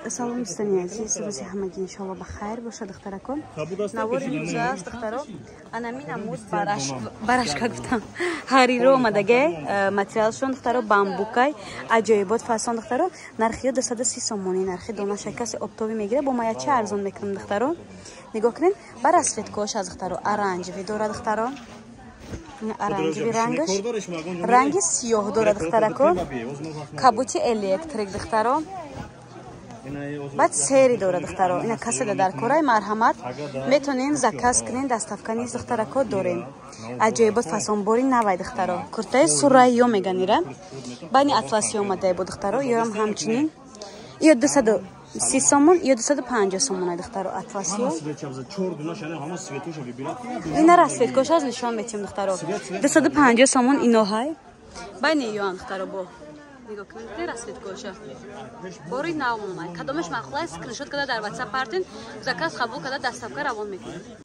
Салом, дӯстони азиз, рӯзи ҳамагӣ иншоалло ба хайр бошад, духтаракон. Навори имрӯза аст, духтаро. Анамин амуд барашка гуфтам. Ҳариро омадаге, материалшон, духтаро, бамбукай, аҷоибот фасон, духтаро. Нархиё 230 сомонӣ, нархи донаша касе оптовый мегира, бо ма ячи арзон мекунам, духтаро. Нигоҳ кунед, ба расцветкош аз, духтаро, оранжевый дора, духтаро. Оранжевый рангаш, ранги сиёҳ дора, духтарако. Кабути электрик, духтаро. Баъд серый дора, духтаро. Ина каседа дар кораи, марҳамат, метонем заказ кунем, доставка низ, духтарако, дорем. Аҷоибот фасонбори навай, духтаро. Куртаи сурайё меганира. Бани атласи омадае бо, духтаро, ёам ҳамчунин. Ё 230 сомон, ё 250 сомон, духтаро, атласиё. Ина расцветкош аз нишон метиҳем, духтаро. 250 сомон иноҳай. Байни ёам, духтаро, бо нигоҳ кунед, расцветкоша. Бори нав омад. Кадомаш маъқул аст, скриншот карда дар WhatsApp партин, заказ қабул карда, доставка равон мекунем.